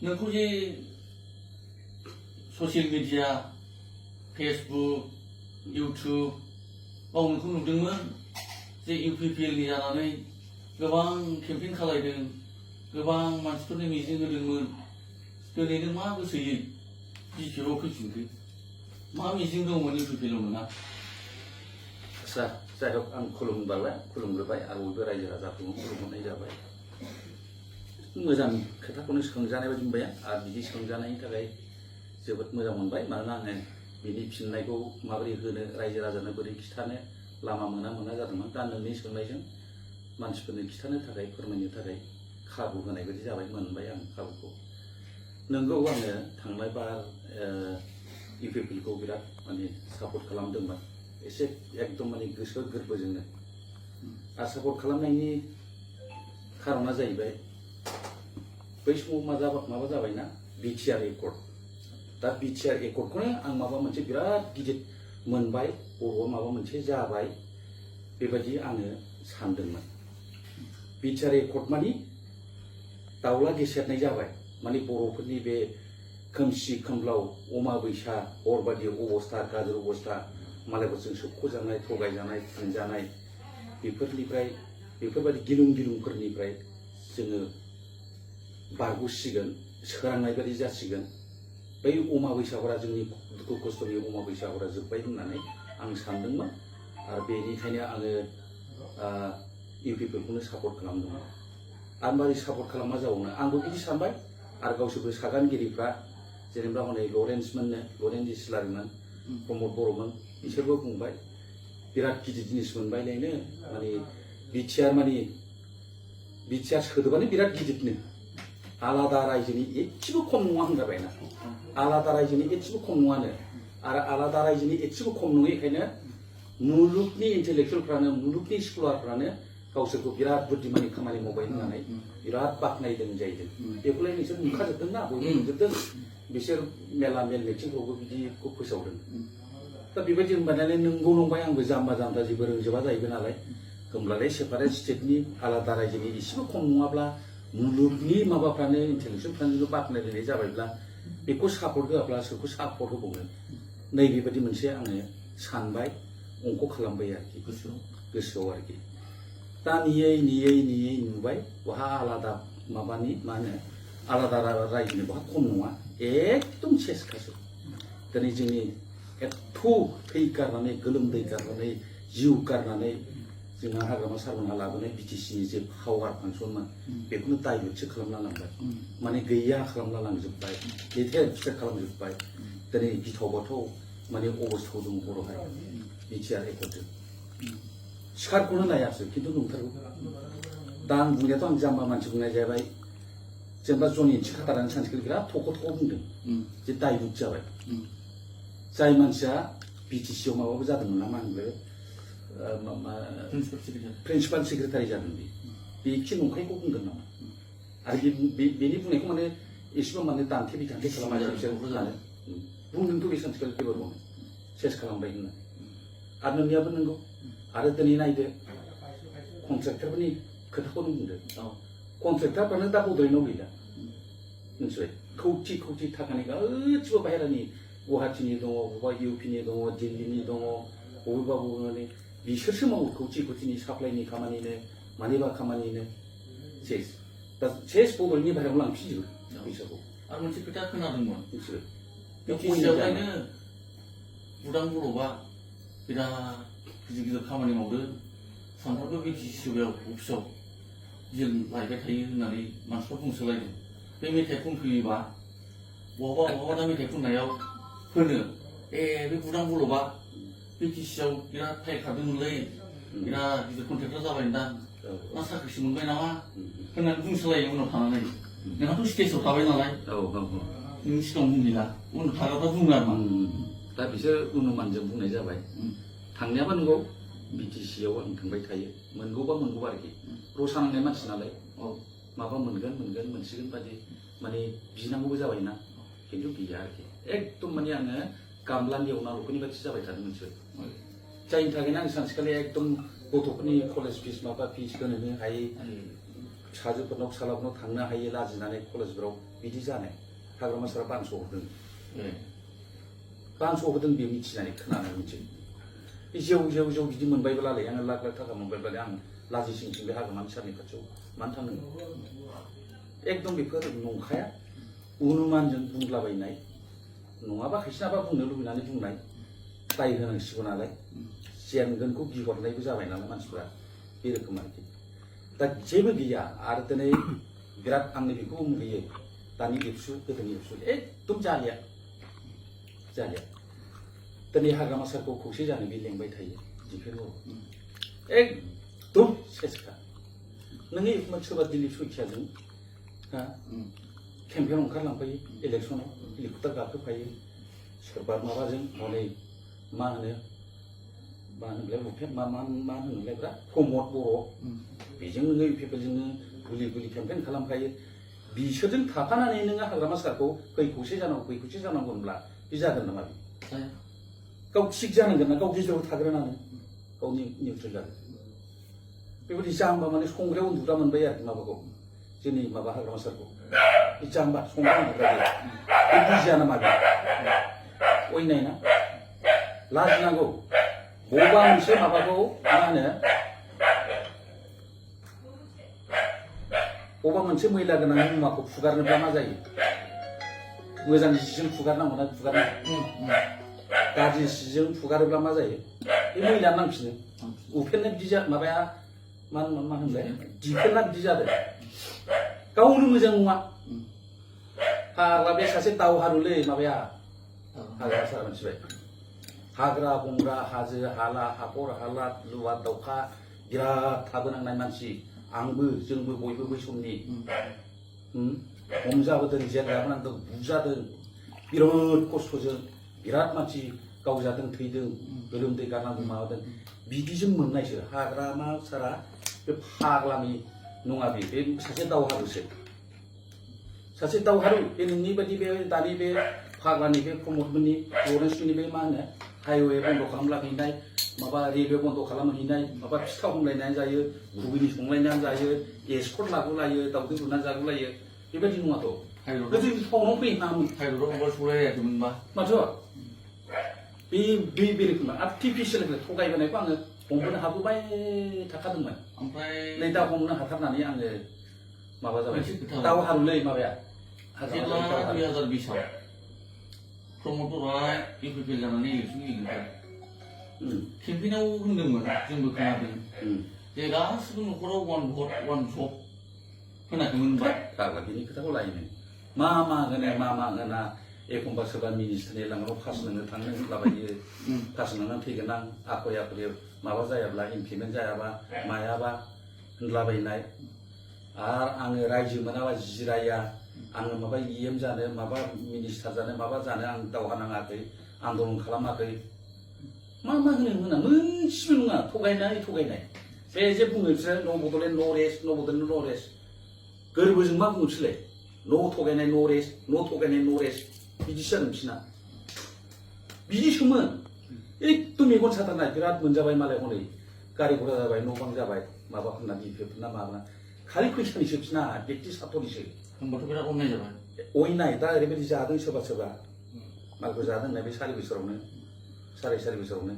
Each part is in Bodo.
नोंखौ जे ससियेल मिडिया फेसबुक इउटुब बाव नोंखौ नुदोंमोन जे UPPL नि जानानै गोबां केम्पेइन खालायदों गोबां मानसिफोरनि मिजिं होदोंमोन दिनै नों मा गोसोयै BJP आव फैफिनखो मा मिजिं दंमोन UPPL आव नोंहा आच्छा जाय हक आं खुलुमग्रोबाय आरो बयबो रायजो राजाफोरखौ खुलुमहरनाय जाबाय मोजां खोथाखौनो सोंजानाय बायदि मोनबाय आरो बिदि सोंजानायनि थाखाय जोबोद मोजां मोनबाय मानोना आङो बिनि फिननायखौ माबोरै होनो रायजो राजानो बोरै खिथानो लामा मोना जादोंमोन दा नोंनि सोंनायजों मानसिफोरनो खिथानो थाखाय फोरमायनो थाखाय खाबु होनाय बायदि जाबाय मोनबाय आं खाबुखौ नोंगौ आङो थांनाय बार UPPL खौ बिराद माने सापर्ट खालामदोंमोन एसे एकदम माने गोसो गोरबोजोंनो आरो सापर्ट खालामनायनि खारना जाहैबाय बै समाव माबा जाबायना BTR एकर्ड दा BTR एकर्डखौनो आं माबा मोनसे बिराद गिदिर मोनबाय बर'आव माबा मोनसे जाबाय बेबायदि आङो सानदोंमोन BTR एकर्ड मानि दाउला गेसेरनाय जाबाय माने बर'फोरनि बे खोमसि खोमलाव अमाबैसा हरबादि अबस्था गाज्रि अबस्था मालायफोरजों सोबख'जानाय थगायजानाय फानजानाय बेफोरबायदि गिलुंफोरनिफ्राय जोङो बारग'सिगोन सोरांनाय बायदि जासिगोन बै अमाबैसाफोरा जोंनि दुखु खस्थ'नि अमाबैसाफोरा जोब्बाय होननानै आं सानदोंमोन आरो बेनिखायनो आङो UPPL खौनो सापर्ट खालामदोंमोन आरो मारै सापर्ट खालामा जाबावनो आंबो बिदि सानबाय आरो गावसोरबो सागानगिरिफ्रा जेनेबा हनै लरेन्स इस्लारिमोन प्रमद बर'मोन बिसोरबो बुंबाय बिराद गिदिर जिनिस मोनबायलायनो माने BTR सोदोबानो बिराद गिदिरनो आलादा रायजोनि एसेबो खम नङा होनजाबायना आलादा रायजोनि एसेबो खम नङानो आरो आलादा रायजोनि एसेबो खम नङैखायनो मुलुगनि इन्टेलेक्सुयेलफ्रानो मुलुगनि स्कलारफ्रानो गावसोरखौ बिराद बुद्धिमानि खामानि मावबाय होननानै बिराद बाख्नायदों जाहैदों बेखौलाय नोंसोर नुखाजोबदों ना बयबो नुजोबदों बिसोर मेला मेल मिटिंफ्रावबो बिदिखौ फोसावदों दा बेबायदि होनबानानै नंगौ नंबाय आंबो जाम्बा जेबो रोंजोबा जाहैबाय नालाय होमब्लालाय सेपारेट स्टेटनि आलादा रायजोनि एसेबो खम नङाब्ला मुलुगनि माबाफ्रानो इन्टेलेक्सुयेलफ्रानो बाख्नायलायनाय जाबायब्ला बेखौ सापर्ट होआब्ला सोरखौ सापर्ट होबावनो नैबेबायदि मोनसे आङो सानबाय अंक खालामबाय आरोखि गोसोआव आरोखि दा नेयै नुबाय बहा आलादा माबानि मा होनो आलादा रायजोनि बहा खम नङा एकदम सेसखासो दिनै जोंनि एथ' थै गारनानै गोलोमदै गारनानै जिउ गारनानै जोंहा हाग्रामा सारमोनहा लाबोनाय BTC नि जे पावार फांसनमोन बेखौनो दाइलुटसो खालामना लांबाय माने गैया खालामना लांजोबबाय लेथेर फिथेर खालामजोबबाय दिनै गिथाव बाथाव माने अबस्थायाव दं बर' हारिया BTR एकर्डजों सिखारखौनो नायासो खिन्थु नंथारगौ दा आं बुंनायाथ' आं जाम्बा मानसि बुंनाय जाबाय जेनेबा जनि थिखादारानो सानसेखालि बिराद थख' बुंदों जे दाइलुट जाबाय जाय मानसिया BTC आव माबाबो जादोंमोन ना मा होनोमोनलाय प्रिन्सिपाल सेक्रेटारि जादों बे एखे नंखायखौ बुंगोन नामा आरो बेनि बुंनायखौ माने एसेबां माने दान्थे बिदान्थे खालामनानै बुंदोंथ' बे सानसेखालि पेपार बुंनो सेस खालामबाय होननानै आरो नोंनियाबो नंगौ आरो दिनै नायदो कन्ट्रेक्टरफोरनि खोथाखौनो बुंदो कन्ट्रेक्टरफ्रानो दा बड'लेण्डआव गैला मिथिबाय खौथि थाखानि गासिबो बाहेरानि गुवाहाटीनि दङ बबेबा UPनि दङ दिल्लीनि दङ बबेबा माने बिसोरसो मावो खौथिनि साप्लाइनि खामानिनो मानिबा खामानिनो दा सेस बड'लेण्डनि बाहेरायाव लांफिनजोबो फैसाखौ आरो मोनसे खोथा खोनादोंमोन बिसोरो BTCआवलायनो उदां बर'आ बिराद गिदिर खामानि मावदों सानफ्रोमबो BTC अफिसाव जों लायबाय थायो होननानै मानसिफ्रा बुंसोलायदों बे मेथाइ खनफैयोबा बहाबा दा मेथाइ खननायाव होनो बे उदां बर'आ BTC आव बिराद फाइल खारदोंमोनलै बिराद गिदिर कन्ट्रेक्टर जाबाय दा ना साख्रिसो मोनबाय नामा होननानै बुंसोलायो उनाव थानानै नोंहाथ' स्टेजआव थाबाय नालाय नोंनि सिगाङाव बुंहैला उनाव थाग्राफ्रा बुङो आरो दा बिसोर अनुमानजों बुंनाय जाबाय थांनायाबा नंगौ BTC आव आं थांबाय थायो मोनगौबा आरोखि रसा नांनाय मानसि नालाय माबा मोनगोन मोनसिगोन बादि माने बिनांगौबो जाबायना खिन्थु गैया आरोखि एकदम माने आङो गामलानि एवनाल'फोरनि बायदि जाबाय थादों मोनसे जायनि थाखायनो आं सानसेखालि एकदम गथ'फोरनि कलेज फिस माबा फिस होनोनो हायै फिसाजोफोरनाव फिसालाफोरनाव थांनो हायो लाजिनानै कलेजफोराव बिदि जानाय हाग्रामा सारा बानस' होदों बानस' होदों बे मिथिनानै खोनानानै मिथियो बे जेव बिदि मोनबायब्लालाय आङो लाख लाख थाखा मोनबायब्लालाय आं लाजिसिंसिं बे हाग्रामा सारनि खाथियाव मानो थांनो एकदम बेफोर नंखाया अनुमानजों बुंलाबायनाय नङाबा खायसेनाबा बुंनो लुबैनानै बुंनाय दाय होनांसिगौ नालाय जेनगोनखौ गिहरनायबो जाबाय नालाय मानसिफ्रा बे रोखोम आरोखि दा जेबो गैया आरो दिनै बिराद आंनि बेखौ मुगैयो दानि एबसु गोदोनि एबसु एकदम जालिया दिनै हाग्रामा सारखौ खौसे जानो बे लेंबाय थायो दिफेनखौ एकदम सेसखा नोङो एखम्बा सोरबा दिलीप सयखियाजों केम्पेन ओंखारलांफायो इलेक्सनाव हेलिकप्टार गाखोफायो सोरबा माबाजों हनै मा होनोलाय भुपेन मा होनोलाय ब्रा प्रमद बर' बेजों नोङो इउपिपिएलजोंनो गुलि केम्पेन खालामखायो बिसोरजों थाफानानै नोङो हाग्रामा सारखौ फै खौसे जानांगौ होनब्ला बे जागोन नामा बे गाव थिग जानांगोन ना गाव गेजेराव थाग्रोनानै गाव निउट्रेल जागोन बेबायदि जाम्बा माने संग्रायाव उन्दुग्रा मोनबाय आरो माबाखौ जोंनि माबा हाग्रामा सारखौ जाम्बा संग्रायाव उन्दुग्रा बे बुजिया नामा बे अयनाय ना लाजिनांगौ बबेबा मोनसे माबाखौ मा होनो बबेबा मोनसे मैला गोनां मुवाखौ फुगारनोब्ला मा जायो मोजां जिजों फुगारनांगौ ना फुगारनांगौ गाज्रि जिजों फुगारोब्ला मा जायो बे मैला नांफिनो उफेननो बिदि माबाया मा होनलाय दिफेनना बिदि जादों गावनो मोजां नङा फाग्ला बे सासे दावहारुलै माबाया हाग्रा सारा मोनथिबाय हाग्रा बंग्रा हाजो हाला हाखर हाला लुवा दाउखा बिराद थाबोनांनाय मानसि आंबो जोंबो बयबो बै समनि हमजाबोदों जेल जाबोनांदों बुजादों बिराद खस्थ'जों बिराद मानसि गावजादों थैदों गोलोमदै गारनांदों माबादों बिदिजों मोननायसो हाग्रामा सारा बे फाग्लानि नङा बे सासे दावहारुसो सासे दावहारु बे नोंनि बायदि बे दानि बे फाग्लानि बे प्रमदमोननि लरेन्सनि बे मा होनो हाइवे बन्द' खालामलाहैनाय माबा रेलवे बन्द' खालामहैनाय माबा फिथा हमलायनानै जायो गुबैनि संलायनानै जायो एस्कर्ट लाबोलायो दाउदै रुनानै जागुलायो बेबायदि नङाथ' गोदो टाउनाव फैनाङामोन हाइरडआव सलायाखैमोनबा माथो बे रोखोम आर्टिफिसियेल थगायबोनायखौ आङो हमबोनो हाबोबाय थाखादोंमोन ओमफ्राय नै दा हमनो हाथारनानै आङो माबा जाबाय दावहारुलै माबाया जेब्ला 2020आव प्रमद बर'आ इउपिपिएल जानानै इलेक्सन गेलेबाय केम्पेइनाव होनदोंमोन जोंबो खोनादों जे गासिबो न'खराव वान भट वान जब होनाखैमोन होनबाय फाग्ला बेनि खोथाखौ लायोनो मा होना एखम्बा सोरबा मिनिस्टारनि लामायाव पास नोंनो थांनो होनलाबायो पास नोंना थैगोन आं आखय माबा जायाब्ला इमप्लिमेन्ट जायाबा मायाबा होनलाबायनाय आरो आङो रायजो मोनाबा जिराया आङो माबा इएम जानो माबा मिनिस्टार जानो माबा जानो आं दावहा नाङाखै आन्दलन खालामाखै मा होनो मोनसेबो नङा थगायनाय बे जे बुङो बिसोरो न' बड'लेण्ड न' रेस्ट गोरबोजों मा बुङो बिसोरलाय न' थगायनाय न' रेस्ट बिदिसो जादों बिसोरना बिदिसोमोन एकदम मेगन साथारनाय बिराद मोनजाबाय मालाय हनै गारि घोड़ा जाबाय न' बां जाबाय माबा होनना बिफोरना माबा खालि फैसानिसो बिसोरना बेक्ति सार्थनिसो होनबाथ' बिराद अननाय जाबाय अयनाय दा ओरैबायदि जादों सोरबा मालखौ जादों होननाय बे 4 बोसोरावनो 4.5 बोसोरावनो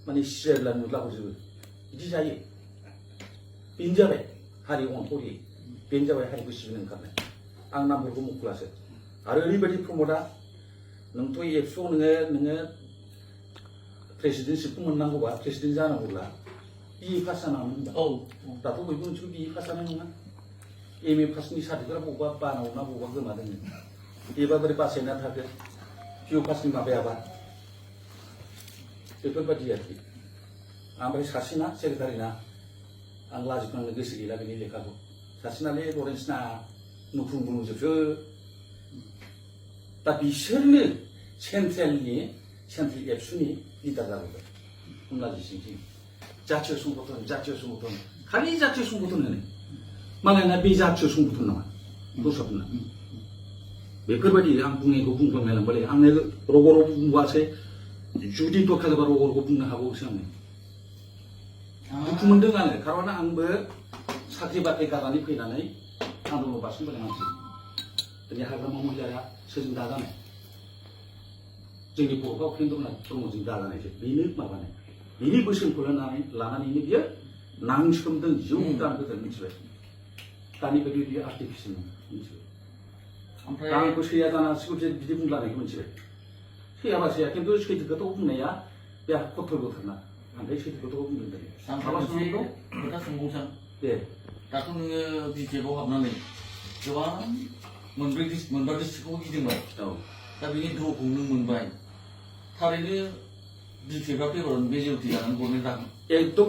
माने सियारला नुलाहरजोबो बिदि जायो बेनो जाबाय हारि अनफरि बेनो जाबाय हारिखौ सिबिनो ओंखारनाय आं नामफोरखौ मुंख'लासो आरो ओरैबायदि प्रमदा नोंथ' एबसुआव नोङो प्रेसिडेन्टशिपखौ मोननांगौबा प्रेसिडेन्ट जानांगौब्ला बिए पास जानांगौमोन होनबा दाथ' बयबो मोनसेबो बिए पास जानाय नङा एमए पासनि सार्टिफिकेटआ बबेबा बानाव ना बबेबा गोमादों बेबा बोरै बासायना थाखो पिअ पासनि माबायाबा बेफोरबायदि आरोखि ओमफ्राय सासेना सेक्रेटारिना आं लाजिनांनो गोसो गैला बेनि लेखाखौ सासेनालै लरेन्सना नुफुं बुंजोबसो दा बिसोरनो सेन्ट्रेल एबसुनि लिडार जाबोबाय कमलाजी जातीय संगठन खालि जातीय संगठन होनो मालायना बे जातीय संगठन नङा दस्राफोरना बेफोरबायदि आं बुंनायखौ बुंफ्लांलायलांबाय आंनो रग' बुंबासो जुदि दरखार जाबा रग' बुंनो हाबावोसो आङो दुखु मोनदों आङो खारन आंबो साख्रि बाख्रि गारनानै फैनानै आन्दलन बारसोमबोनाय मानसि दिनै हाग्रामा महिलाया सोरजों दाजानाय जोंनि बर'फ्रा उपेन्द्र नाथ ब्रह्मजों दाजानायसो बेनो माबानाय बिनि बोसोनखौ लानानैनो बियो नांसोमदों जिउ दान होदों मिथिबाय दानि बायदि बियो आर्टिफिसियेल मिथिबाय ओमफ्राय आंखौ सैया जानो हासिगौ बिदि बुंलानायखौ मिथिबाय सैयाबा सैया खिन्थु सैथो खोथाखौ बुंनाया बे कर्तब्यथारना ओमफ्राय सैथो खोथाखौ बुंदों दिनै खोथा सोंबावसां दे दाथ' नोङो बिटिएफआव हाबनानै गोबां मोनब्रा डिस्ट्रिक्टखौ गिदिंबाय औ दा बिनि दोहौखौ नों मोनबाय थारैनो बिटिएफआ फेभार मेजरिटि जानानै गभर्नमेन्ट जागोन एकदम